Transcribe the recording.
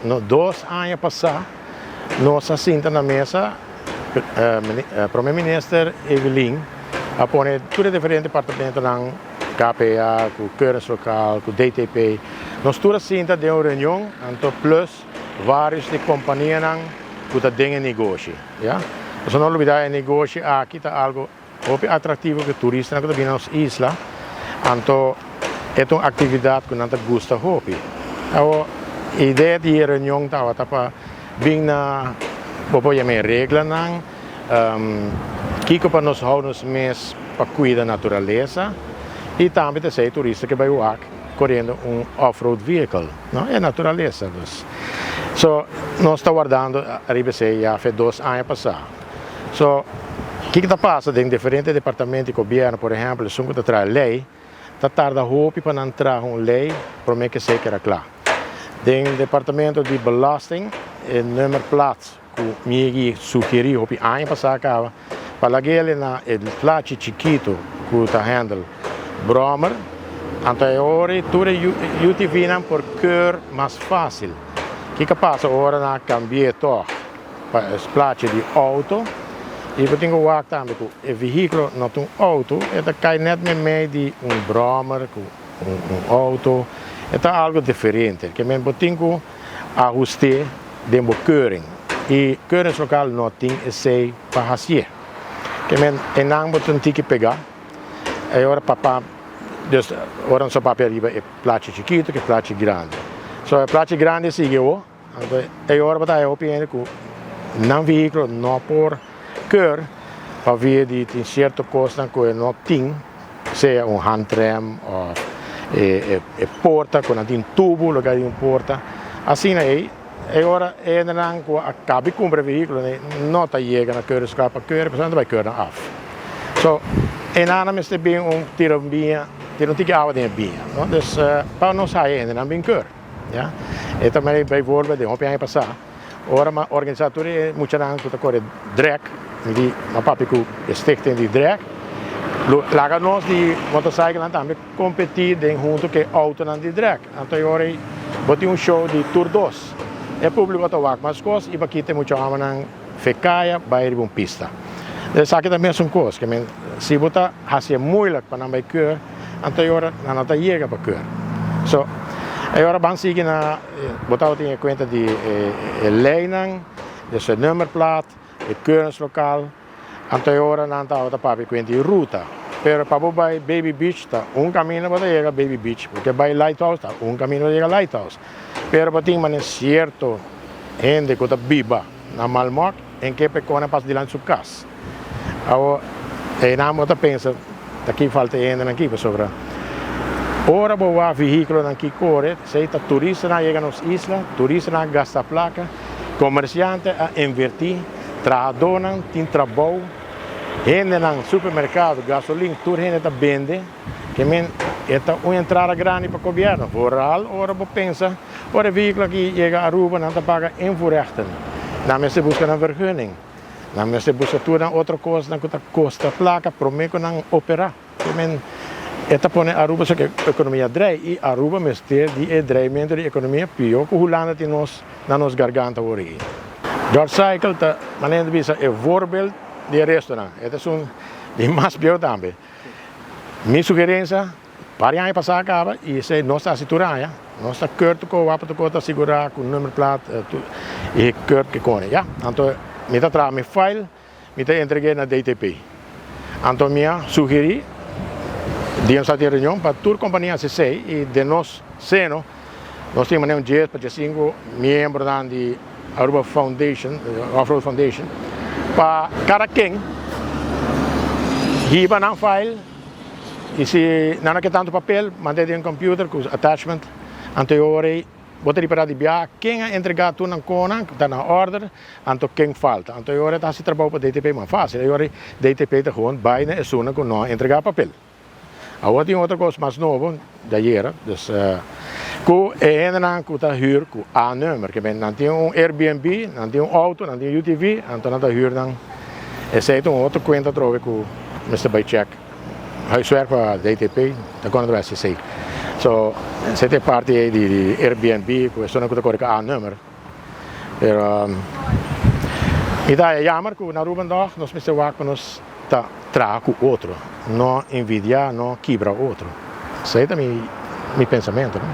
No, 2 aña pasá nos a sinta na mesa, Promé Minister Evelyn a pone tur diferente departamentonan, KPA, ku Keuringslokaal, ku DTP. Nos tur a sinta den un reunion, anto plus varios di kompanianan ku ta den negoshi, ja? Anto no lubidá, e negoshi aki ta algu hopi atraktivo ku turistanan ku ta bin na nos isla, anto e un aktividat ku nan ta gusta hopi. E idea di reunion tabata pa bin na bo por yama reglanan, kiko pa nos hou nos mes pa kuida naturalesa i tambe ta esei turista ku bai wak koriendo un off-road vehicle, no? E naturalesa dus. So, nos ta wardando ariba esei ya fe 2 aña pasá. So, kiko ta pasa den diferente departamento di gobièrnu, por ehèmpel, esun ku ta traha lei, ta tarda hopi pa nan traha un lei, promé ku esei keda kla. Den departamento di belasting, e nummerplaat ku mi a sugerí hopi aña pasá kaba, pa lag'é na e plachi chikitu ku ta handle bròmer, anto e ora tur UTV nan por keur mas fásil. Kiko pasa ora nan kambia toch pa e plachi di outo i bo tin ku wak tambe ku e vehíkulo no ta un outo, e ta kai net meimei di un bròmer ku un outo, e ta algu diferente. Ke men bo tin ku ahust'é den bo keuring. I keuringslokaal no tin esei pa hasié. Ke men einan bo tin tiki pegá. E ora papa, dus ora nos a papia riba e plachi chikitu ku e plachi grandi. So e plachi grandi sigui awor, anto e ora bo ta haya hopi hende ku nan vehíkulo no por keur pa via di tin sierto kosnan ku e no tin, sea un handrem òf e porta ku nan tin tubo loke di un porta. Asina ei e ora e hendenan ku a kaba di kumpra e vehíkulo no ta yega na keuringslokaal pa keur, pasobra nan ta bai keur nan af. So einan mester bin un tira un biña, tira un tiki awa den e biña, no? Dus pa nos haya e hendenan bin keur, ya. E ta manera bijvoorbeeld den hopi aña pasá ora mi a organisá tur e muchanan ku ta kore drag, mi di mi a papia ku e stichting di drag, lo laga nos di motorcyclenan tambe kompetí den huntu ku e outonan di drag. Anto e ora ei bo tin un show di tur dos. E públiko ta wak mas kos i pa kita e mucha hòmbernan fe kaya bai riba un pista. Esaki ta mesun kos, ke men si bo ta hasi e moeilijk pa nan bai keur, anto e ora nan no ta yega pa keur. So, e ora ban sigui na bo tabatin e kuenta di e leinan, dus e nummerplaat, e keuringslokaal. Anto e ora nan tabata papia kuenta di ruta. Pero pa bo bai Baby Beach ta un kaminda bo ta yega Baby Beach, bo ke bai Lighthouse ta un kaminda bo ta yega Lighthouse. Pero bo tin manera sierto hende ku ta biba na Malmok en ke pa e kone pasa dilanti su kas. Awor einan bo ta pensa ta ki falta e hendenan aki pasobra ora bo wak vehíkulonan ki kore esei ta turistanan a yega nos isla, turistanan a gasta plaka, komersiante a invertí. Trahadónan tin trabou, hendenan supermerkado, gasolin, tur hende ta bende, ke men e ta un entrada grandi pa gobièrnu. Vooral ora bo pensa, ora e vehíkulo aki yega Aruba nan ta paga invoerrechten, nan mester buska nan vergunning, nan mester buska tur nan otro kosnan ku ta kosta plaka promé ku nan operá. Ke men e ta pone Aruba su ekonomia drei i Aruba mester di e dreimentu di ekonomia pió ku Hulanda tin nos na nos garganta awor aki. George Cycle ta manera di bisa e voorbeeld di e restonan. E ta esun di mas bieu tambe. Mi sugerensia, par di aña pasá kaba i esei nos ta hasi tur aña, nos ta keur tur ko wapa tur ko ta sigurá ku nummerplaat i keur ke kone ya. Anto mi ta traha mi file. Mi ta entreg'é na DTP. Anto mi a sugerí di nos a tin reunion pa tur kompania hasi esei i den nos seno nos tin manera un 10 pa 15 miembronan di Aruba Foundation, Off-Road Foundation, pa kada ken hiba nan file i si nan no ke tantu papel mand'é den computer ku attachment anto e ora ei bo ta ripará di biaha ken a entregá tur nan konan ku ta na order. Anto ken falta? Anto e ora ta hasi trabou pa DTP mas fácil. E ora DTP ta gewoon bai na esunnan ku no a entregá papel. Awor tin otro kos mas nobo di ayera, dus ku e hendenan ku ta hür ku A-nummer, ke men nan tin un Airbnb, nan tin un outo, nan tin un UTV, anto nan ta hür nan. Esei ta un otro kuenta atrobe ku mester bai chèk. Huiswerk pa DTP ta kònde ta bai hasi esei. So, esey ta parti di Airbnb, cu esnan cu ta core A-nummer. Pero, e ta jammer cu na Aruba nog, nos mester wak pa nos ta traha cu otro, no envidia, no kibra otro. Esey ta mi pensamento, no?